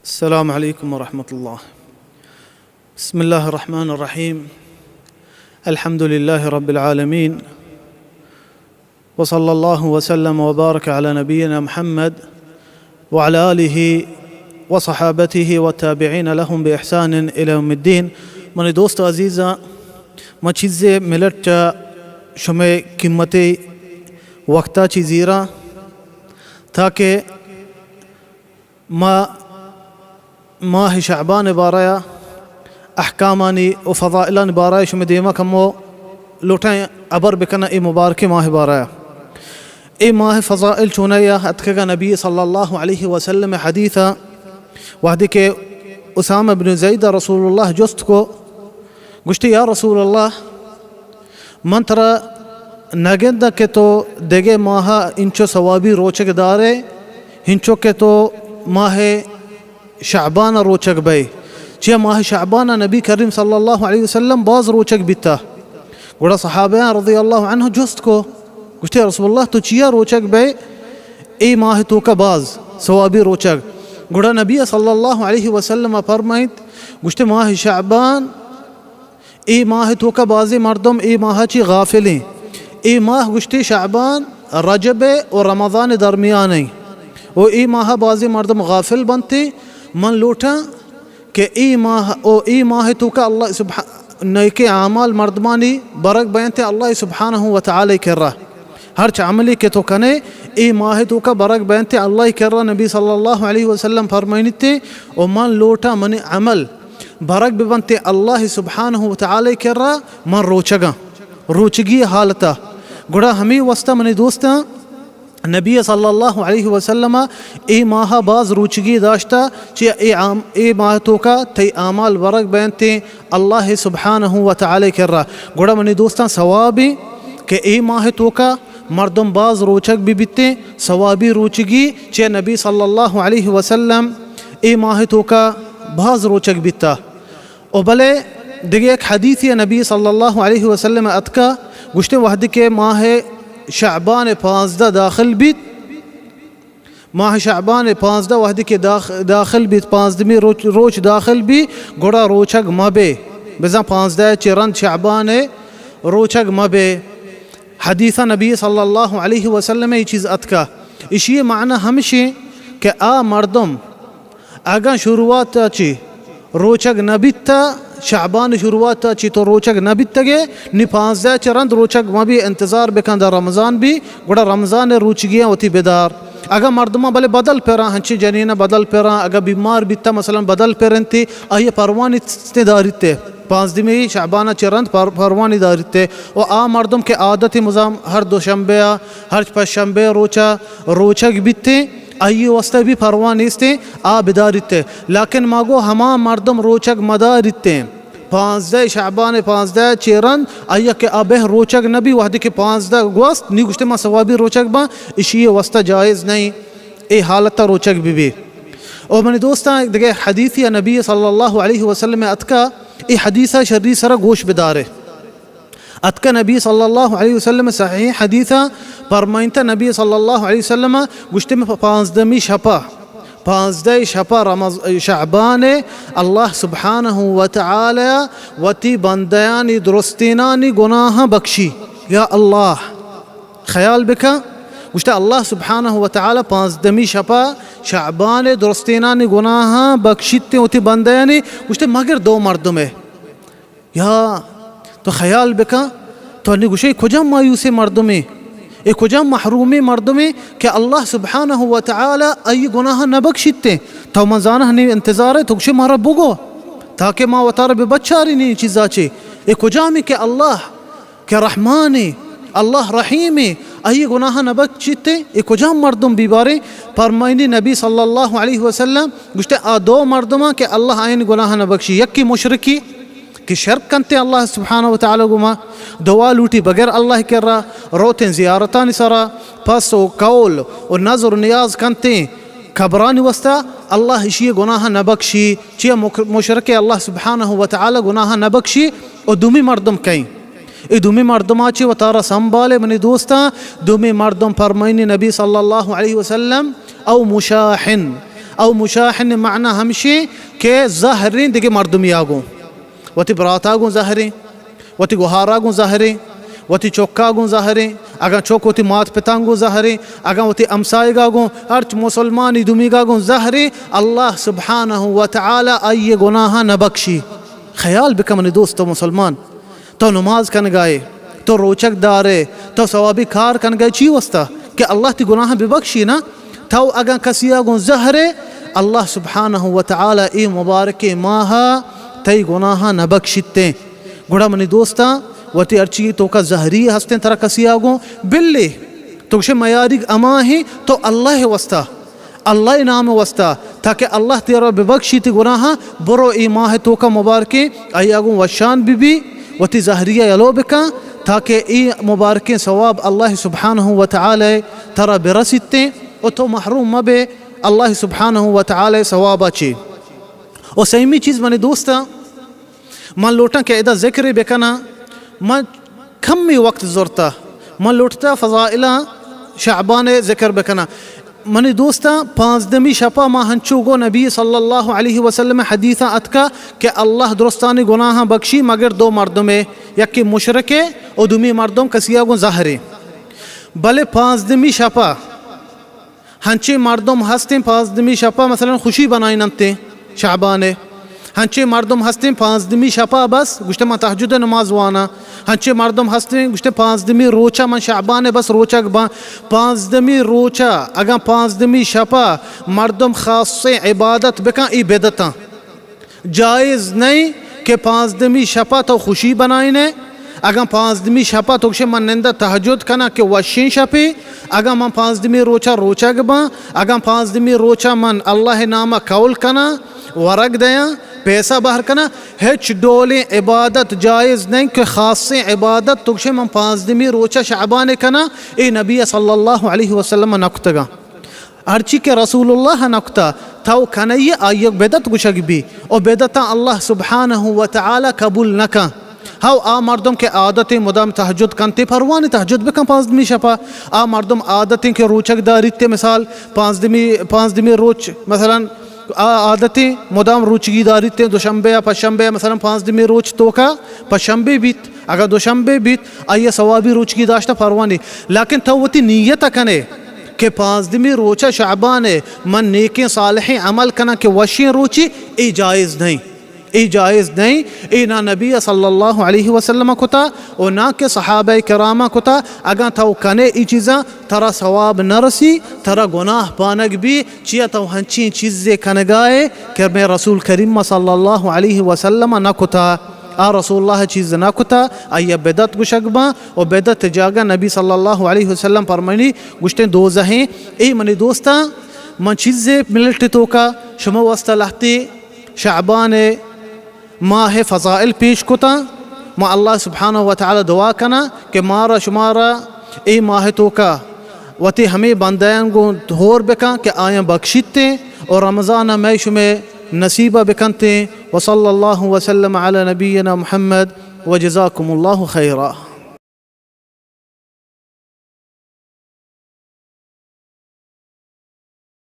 السلام عليكم ورحمة الله. بسم الله الرحمن الرحيم. الحمد لله رب العالمين. وصلى الله وسلم وبارك على نبينا محمد وعلى آله وصحابته والتابعين لهم بإحسان إلى يوم الدين. منی دوست عزیزاں، ما چیزے ملٹ چہ شمئے قیمتی وقتا چی زیراں تاکہ ما ماہ شعبان بارہ ءَ احکامانی و فضائلانی بارہ ءَ شمئے دیما کمو لوٹیں ہبر بکناں اے مبارکیں ماہ بارہ ءَ۔ اے ماہ فضائل چونائی ءَ اتکگا؟ نبی صلی اللہ علیہ وسلم حدیث ءَ وہدے کہ اسامہ بن زید ءَ رسول اللہ جست کو، گوشتی، یا رسول اللہ، من ترا نہ گنداں کہ تو دگہ ماہ ءَ انچو ثوابی روچگ دارے، انچو کہ تو ماہ شعبان ءَ روچگ بئے۔ چیا ماہ شعبان ءَ نبی کریم صلی اللہ علیہ وسلم باز روچگ بیتا۔ گڑا صحابیاں رضی اللہ عنہ جست کو، گوشتے، رسول اللہ، تو چیا روچگ بئے اے ماہ توکا باز ثوابی روچگ؟ گڑا نبی صلی اللہ علیہ وسلم فرمائیت، گوشتے، ماہ شعبان اے ماہ توکا بازیں مردم اے ماہ چی غافلیں۔ اے ماہ گوشتی شعبان، رجب و رمضان درمیان ایں و اے ماہ بازیں مردم غافل بنتے۔ من لوٹاں کہ اے ماہ او اے ماہ توکا اللہ سبحانہ نیکیں اعمال مردمانی برگ بینتے اللہ سبحانہ و تعالی کرا۔ ہرچ عملی کہ تو کنے، اے ماہ توکا برگ بینتے اللہ کرا۔ نبی صلی اللہ علیہ وسلم فرمائنیتے، و من لوٹاں منی عمل برگ ببنتے اللہ سبحانہ و تعالی کرا، من روچگاں، روچگی حالتا۔ گڑا ہمیں واسطہ منی دوستاں، نبی صلی اللہ علیہ وسلم اے ماہ باز روچگی داشتا، چیا اے عام، اے ماہ توکا تئی اعمال برگ بینتے اللہ سبحانہ و تعالی کرا۔ گڑا منی دوستاں، ثوابی کہ اے ماہ توکا مردم باز روچگ بہ بیتیں، ثوابی روچگی، چہ نبی صلی اللہ علیہ وسلم اے ماہ توکا باز روچگ بیتا۔ و بلے دگہ یک حدیثی نبی صلی اللہ علیہ وسلم اتکا، گوشتے، وہدے کہ ماہ شعبان پانزدہ داخل بیت، ماہ شعبان پانزدہ وہدے کہ داخ-، داخل بیت، پانزدمی روچ، روچ داخل بی، گڑا روچگ مبے، بزاں پانزدہ چہ رند شعبان روچگ مبے۔ حدیث نبی صلی اللہ علیہ وسلم اے چیز اتکا۔ اشی معنی ہمشی کہ آ مردم اگاں شروعات چی روچگ نہ بیتا، شعبان شروعات چی تو روچگ نہ بیتگے، نی پانزدہ چہ رند روچگ مبی، انتظار بکن در رمضان بی، گڑا رمضان روچگیاں وتی بدار۔ اگاں مردماں بلے بدل پراں، ہنچی جنین بدل پراں، اگاں بیمار بیتا مثلاً بدل پرنتی، آئی پروانی داریتے۔ پانزدمی شعبان ءَ چہ رند پر-، پروانی داریت ءُ آ مردم کہ عادت مزام ہر دوشنبے ءَ، ہر پنچ شنبے ءَ روچ ءَ روچگ بیت ایں، آئی ءِ واستہ بھی پروا نیست ایں، آ بداریت۔ لیکن ما گوں ہما مردم روچگ مداریت ایں، پانزدہ شعبان ءِ پانزدہ ءَ چہ رند آئی ءَ کہ آ بہ روچگ نہ بی، وہدے کہ پانزدہ گوست، نی گوشت ما ثوابی روچگ باں، اشی ءِ واستہ جائز نہ ایں اے حالت ءَ روچگ بہ بی۔ او منی دوستاں، دگہ حدیثے نبی صلی اللہ علیہ وسلم ءَ اتکا، اے حدیث ءَ شری سرا گوش بدارے۔ اتکا نبی صلی اللہ علیہ وسلم صحیح حدیث ءَ پرمائنتا، نبی صلی اللہ علیہ وسلم گوشتے، پانزدہمی شپا، پانزدہ شپا رمض-، شعبان ءَ اللہ سبحانہ و تعالی وتی بندیانی درستینانی گناہاں بخشی۔ یا اللہ! خیال بکن، گوشتہ اللہ سبحانہ و تعالی پانزدہمی شپا شعبان ءَ درستینانی گناہاں بخشیت وتی بندیانی، گوشتہ مگر دو مردمے۔ یا تو خیال بکن، تو نی گوشے کجام مایوسیں مردمے، اے کجام محرومیں مردمے کہ اللہ سبحانہ و تعالی آئی گناہاں نہ بخشیت۔ تو من زانہ نی انتظار ءَ، تو گوشے مارا بگو تاکہ ما وتارا بہ بچارین اے چیزا چے۔ اے کجامے کہ اللہ کہ رحمانے، اللہ رحیمے، آئی گناہ نہ بخشیت۔ اے کجام مردم بی بارے؟ پرمائنی نبی صلی اللہ علیہ وسلم گوشتے، آ دو مردماں کہ اللہ آئین گناہ نہ بخشی، یکی مشرکی کہ شرک کنتے اللہ سبحانہ و تعالی گما، دعا لوٹی بغیر اللہ کرا، روتیں زیارتانی سرا، پس و قول و نذر و نیاز کنتے قبرانی واسطہ، اللہ اشی گناہ نہ بخشی۔ چیا مک-، مشرک اللہ سبحانہ و تعالی گناہ نہ بخشی۔ و دومی مردم کئیں؟ اے دومی مردما چی وتارا سنبھالے منی دوستاں، دومی مردم پرمائنی نبی صلی اللہ علیہ وسلم، او مشاحن، او مشاحن معنی ہمشی کہ زہریں دگہ مردمیا گوں، وتی براتا گوں زہریں، وتی گوہارا گوں زہریں، وتی چکا گوں زہریں، اگاں چک وتی مات پتاں گوں زہریں، اگاں وتی ہمسائگا گوں، ہرچ مسلمانی دومیگا گوں زہریں، اللہ سبحانہ و تعالی آئی گناہاں نہ بخشی۔ خیال بکن منی دوست و مسلمان، تو نماز کنگائے، تو روچگ دارے، تو ثوابی کار کنگائے، چی واسطہ؟ کہ اللہ تی گناہاں ببخشی نا۔ تو اگاں کسیا گوں زہرے، اللہ سبحانہ و تعالی اے مبارکیں ماہ تئی گناہاں نہ بخشیتیں۔ گڑا منی دوستاں، وتی ہرچی توکا زہری ہستیں ترا کسیا گوں، بلے تو گوشے میاریگ ہما ہیں، تو اللہ واسطہ، اللہ نام واسطہ، تاکہ اللہ تیرا ببخشی تی گناہاں، برو اے ماہ توکا مبارکیں آیا گوں وشان بی بی، وتی زہریا یلو بکن، تاکہ اے مبارکیں ثواب اللہ سبحانہ و تعالی ترا برسیتیں و تو محروم مبے اللہ سبحانہ و تعالی ثوابا چی۔ و سیمی چیز منی دوستاں، من لوٹاں کہ ادا ذکرے بکناں، من کمی وقت زرتا، من لوٹتا فضائل شعبان ذکر بکناں۔ منی دوستاں، پانزدمی شپا ما ہنچو گو نبی صلی اللہ علیہ وسلم حدیثا اتکا کہ اللہ درستانی گناہاں بخشی مگر دو مردمے، یکی مشرکے و دومی مردم کسیا گوں زہرے۔ بلے پانزدمی شپا ہنچیں مردم ہستیں، پانزدمی شپا مثلاً خوشی بنائیننتیں شعبانے۔ ہنچیں مردم ہستیں، پانزدمی شپا بس گوشتے من تہجد نماز وانا۔ ہنچیں مردم ہستیں گوشتے پانزدمی روچا من شعبانے بس روچگ باں۔ پانزدمی روچا اگاں پانزدمی شپا مردم خاصیں عبادت بکن، ای بدعتاں۔ جائز نہیں کہ پانزدمی شپا تو خوشی بنائینے۔ اگاں پانزدمی شپا تو گشے من نندا تہجد کناں کہ وشیں شپے، اگاں من پانزدمی روچا روچگ باں، اگاں پانزدمی روچا من اللہ ناما قول کناں، ورگ دیاں، پیسہ بہر کناں، ہچ ڈولیں عبادت جائز نہیں کہ خاصیں عبادت تو گشے من پانزدمی روچا شعبان کناں، اے نبی صلی اللہ علیہ وسلم نکتگاں۔ ہرچی کہ رسول اللہ نہ کتا، تو کنئے، آئی بدعت گوشگ بی، و بدعتاں اللہ سبحانہ و تعالی قبول نہ کن۔ ہو آ مردم کہ عادتیں مدام تہجد کنتے، پروانی تہجد بکن پانزدمی شپا۔ آ مردم عادتیں کہ روچگ داریتے، مثال پانزدمی، پانزدمی روچ مثلاً آ عادتیں مدام روچگی داریتے، دوشنبے یا پشنبے یا مثلاً پانزدمی روچ توکا پشنبے بیت، اگاں دوشنبے بیت، آئی ثوابی روچگی داشتہ پروانی، لیکن تو وتی نیت کنے کہ پانزدمی روچ شعبان ء من نیکیں صالحیں عمل کناں کہ وشیں روچے، اے جائز نہیں، اے جائز نہیں۔ اے نہ نبی صلی اللہ علیہ وسلم کتا و نہ کہ صحابہ کرام کتا۔ اگاں تو کنے اے چیزاں، ترا ثواب نہ رسی، ترا گناہ پانگ بی، چیا تو ہنچیں چیزے کنگائے کہ میں رسول کریم صلی اللہ علیہ وسلم نہ کتا۔ آ رسول اللہ چیز نہ کتا، آئی بدعت گوشگ باں، و بدعت جاگہ نبی صلی اللہ علیہ وسلم فرمانی گوشتیں دوزہیں۔ اے منی دوستاں، من چیزے منٹ توکا شما واسطہ لہتے شعبان ماہ فضائل پیش کتاں۔ ما اللہ سبحانہ و تعالی دعا کناں کہ مارا شمارا اے ماہ توکا وتی ہمے بندیان گوں ہور بکن کہ آیاں بخشیتیں و رمضان مئے شمئے نصیبہ بکنتیں۔ وصلی اللہ وسلم علی نبینا محمد وجزاکم اللہ خیرا۔